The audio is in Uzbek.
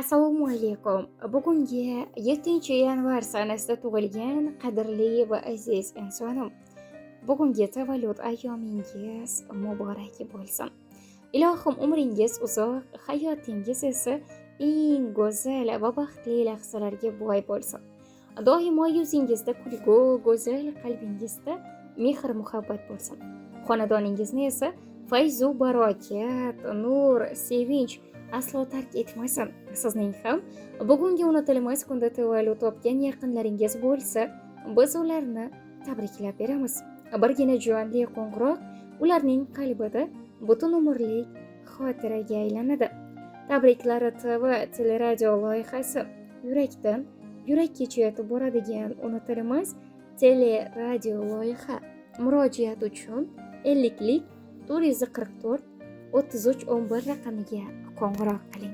Assalomu alaykum. Bugungi 7-yanvar sanasida tug'ilgan qadrli va aziz insonim. Bugungi tavallud ayyomingiz muborak bo'lsin. Ilohim, umringiz uzoq, hayotingiz esa eng go'zal va baxtli lahzalarga boy bo'lsin. Doimo yuzingizda kulgu, go'zal qalbingizda mehr-muhabbat bo'lsin. Xonadoningizni esa fayzu barokat, nur, sevinch aslo tark etmasin. Sizning ham bugungi unutilmas kunda tavallud topgan yaqinlaringiz bo'lsa, biz ularni tabriklab beramiz. Birgina jonli qo'ng'iroq ularning qalbida butun umrlik xotiraga aylanadi. Tabriklar TV teleradio loyihasi yurakdan yurakkacha yetib boradigan unutilmas teleradio loyiha. Murojaat uchun 50 444 33 11 raqamiga qo'ng'iroq qiling.